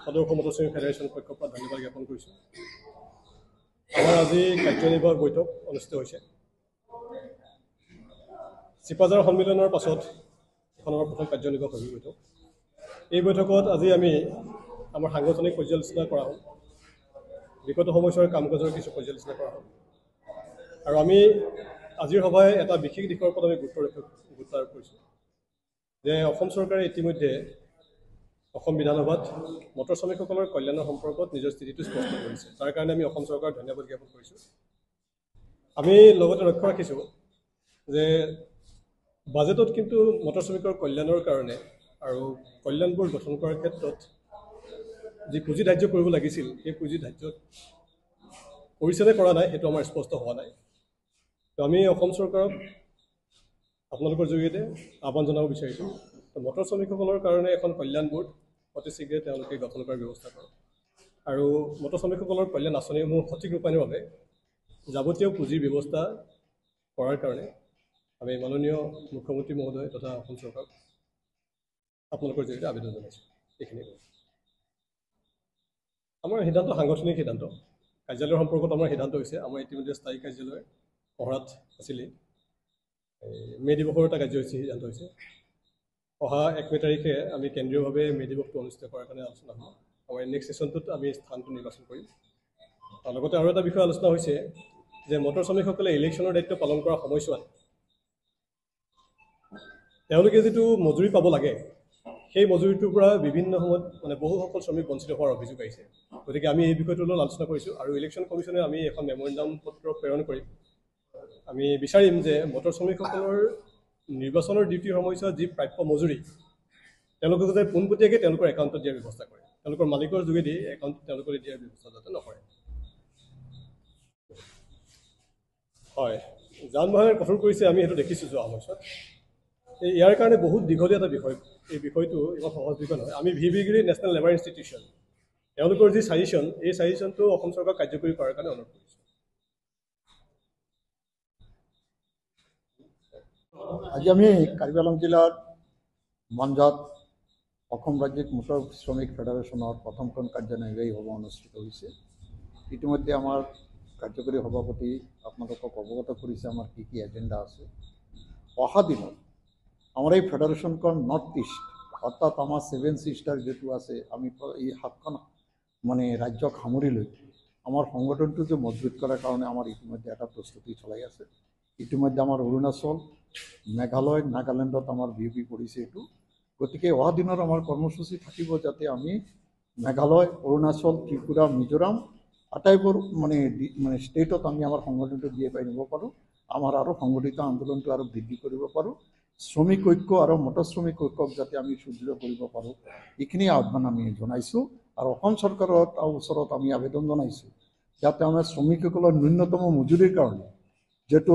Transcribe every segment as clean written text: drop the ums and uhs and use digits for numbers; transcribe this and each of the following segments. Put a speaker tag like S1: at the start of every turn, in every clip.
S1: সদৌ অসম মটৰ শ্ৰমিক ফেডাৰেশ্যন পক্ষৰ পৰা ধন্যবাদ জ্ঞাপন কৰিছোঁ। আমাৰ আজি কাৰ্যনিৰ্বাহক বৈঠক অনুষ্ঠিত হৈছে। চিপাঝাৰ সন্মিলনৰ পাছত এখন আমাৰ প্ৰথম কাৰ্যনিৰ্বাহক বৈঠক। এই বৈঠকত আজি আমি আমাৰ সাংগঠনিক পৰ্যালোচনা কৰা হ'ল, বিগত সময়ছোৱাৰ কাম কাজৰ কিছু পৰ্যালোচনা কৰা হ'ল আৰু আমি আজিৰ সভাই এটা বিশেষ দিশৰ ওপৰত আমি গুৰুত্ব আৰোপ কৰিছোঁ যে অসম চৰকাৰে ইতিমধ্যে অসম বিধানসভাত মটৰ শ্ৰমিকসকলৰ কল্যাণৰ সম্পৰ্কত নিজৰ স্থিতিটো স্পষ্ট কৰিছে। তাৰ কাৰণে আমি অসম চৰকাৰক ধন্যবাদ জ্ঞাপন কৰিছোঁ। আমি লগতে লক্ষ্য ৰাখিছোঁ যে বাজেটত কিন্তু মটৰ শ্ৰমিকৰ কল্যাণৰ কাৰণে আৰু কল্যাণবোৰ গঠন কৰাৰ ক্ষেত্ৰত যি পুঁজি ধাৰ্য কৰিব লাগিছিল, সেই পুঁজি ধাৰ্য কৰিছেনে কৰা নাই সেইটো আমাৰ স্পষ্ট হোৱা নাই। তো আমি অসম চৰকাৰক আপোনালোকৰ জৰিয়তে আহ্বান জনাব বিচাৰিছোঁ, মটৰ শ্ৰমিকসকলৰ কাৰণে এখন কল্যাণ বোৰ্ড অতি শীঘ্ৰে তেওঁলোকে গঠন কৰাৰ ব্যৱস্থা কৰক আৰু মটৰ শ্ৰমিকসকলৰ কল্যাণ আঁচনিসমূহ সঠিক ৰূপায়ণৰ বাবে যাৱতীয় পুঁজিৰ ব্যৱস্থা কৰাৰ কাৰণে আমি মাননীয় মুখ্যমন্ত্ৰী মহোদয় তথা অসম চৰকাৰক আপোনালোকৰ জৰিয়তে আবেদন জনাইছোঁ। এইখিনিয়ে আমাৰ সিদ্ধান্ত, সাংগঠনিক সিদ্ধান্ত। কাৰ্যালয়ৰ সম্পৰ্কত আমাৰ সিদ্ধান্ত হৈছে, আমাৰ ইতিমধ্যে স্থায়ী কাৰ্যালয় কহৰাত আছিলেই। মে' দিৱসৰ এটা কাৰ্যসূচী সিদ্ধান্ত হৈছে। অহা 1 মে' তাৰিখে আমি কেন্দ্ৰীয়ভাৱে মে' দিৱসটো অনুষ্ঠিত কৰাৰ কাৰণে আলোচনা হ'ব। আমাৰ নেক্সট ছেশ্যনটোত আমি স্থানটো নিৰ্বাচন কৰিম। তাৰ লগতে আৰু এটা বিষয় আলোচনা হৈছে যে মটৰ শ্ৰমিকসকলে ইলেকশ্যনৰ দায়িত্ব পালন কৰাৰ সময়ছোৱাত তেওঁলোকে যিটো মজুৰি পাব লাগে, সেই মজুৰিটোৰ পৰা বিভিন্ন সময়ত মানে বহুসকল শ্ৰমিক বঞ্চিত হোৱাৰ অভিযোগ আহিছে। গতিকে আমি এই বিষয়টোৰ লগত আলোচনা কৰিছোঁ আৰু ইলেকশ্যন কমিশ্যনে আমি এখন মেমৰেণ্ডাম পত্ৰ প্ৰেৰণ কৰিম। আমি বিচাৰিম যে মটৰ শ্ৰমিকসকলৰ নিৰ্বাচনৰ ডিউটিৰ সময়ছোৱাত যি প্ৰাপ্য মজুৰি, তেওঁলোকে যাতে পোনপটীয়াকৈ তেওঁলোকৰ একাউণ্টত দিয়াৰ ব্যৱস্থা কৰে, তেওঁলোকৰ মালিকৰ যোগেদি একাউণ্ট তেওঁলোকে দিয়াৰ ব্যৱস্থা যাতে নকৰে। হয়, যান বাহনে কঠোৰ কৰিছে, আমি সেইটো দেখিছোঁ যোৱা সময়ছোৱাত। ইয়াৰ কাৰণে বহুত দীঘলীয়া এটা বিষয়, এই বিষয়টো ইমান সহজ বিষয় নহয়। আমি V V Giri national labour institution, তেওঁলোকৰ যি ছাজেশ্যন, এই ছাজেশ্যনটো অসম চৰকাৰক কাৰ্যকৰী কৰাৰ কাৰণে অনুৰোধ কৰিছোঁ।
S2: আজি আমি কাৰ্বি আংলং জিলাৰ মঞ্জাত অসম ৰাজ্যিক মটৰ শ্ৰমিক ফেডাৰেশ্যনৰ প্ৰথমখন কাৰ্যনিৰ্বাহী সভা অনুষ্ঠিত হৈছে। ইতিমধ্যে আমাৰ কাৰ্যকৰী সভাপতি আপোনালোকক অৱগত কৰিছে আমাৰ কি কি এজেণ্ডা আছে। অহা দিনত আমাৰ এই ফেডাৰেশ্যনখন নৰ্থ ইষ্ট অৰ্থাৎ আমাৰ 7 চিষ্টাৰ যিটো আছে, আমি এই 7খন মানে ৰাজ্যক সামৰি লৈ আমাৰ সংগঠনটো যে মজবুত কৰাৰ কাৰণে আমাৰ ইতিমধ্যে এটা প্ৰস্তুতি চলাই আছে। ইতিমধ্যে আমাৰ অৰুণাচল, মেঘালয়, নাগালেণ্ডত আমাৰ বিয়পি পৰিছে এইটো। গতিকে অহা দিনত আমাৰ কৰ্মসূচী থাকিব যাতে আমি মেঘালয়, অৰুণাচল, ত্ৰিপুৰা, মিজোৰাম আটাইবোৰ মানে মানে ষ্টেটত আমি আমাৰ সংগঠনটো বিয়পাই নিব পাৰোঁ, আমাৰ আৰু সংগঠিত আন্দোলনটো আৰু বৃদ্ধি কৰিব পাৰোঁ, শ্ৰমিক ঐক্য আৰু মটৰ শ্ৰমিক ঐক্যক যাতে আমি সুদৃঢ় কৰিব পাৰোঁ, এইখিনি আহ্বান আমি জনাইছোঁ। আৰু অসম চৰকাৰৰ ওচৰত আমি আবেদন জনাইছোঁ যাতে আমাৰ শ্ৰমিকসকলৰ ন্যূনতম মজুৰিৰ কাৰণে যিটো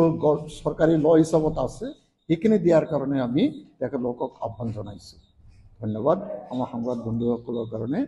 S2: চৰকাৰী ল হিচাপত আছে সেইখিনি দিয়াৰ কাৰণে আমি তেখেতলোকক আহ্বান জনাইছোঁ। ধন্যবাদ আমাৰ সংবাদ বন্ধুসকলৰ কাৰণে।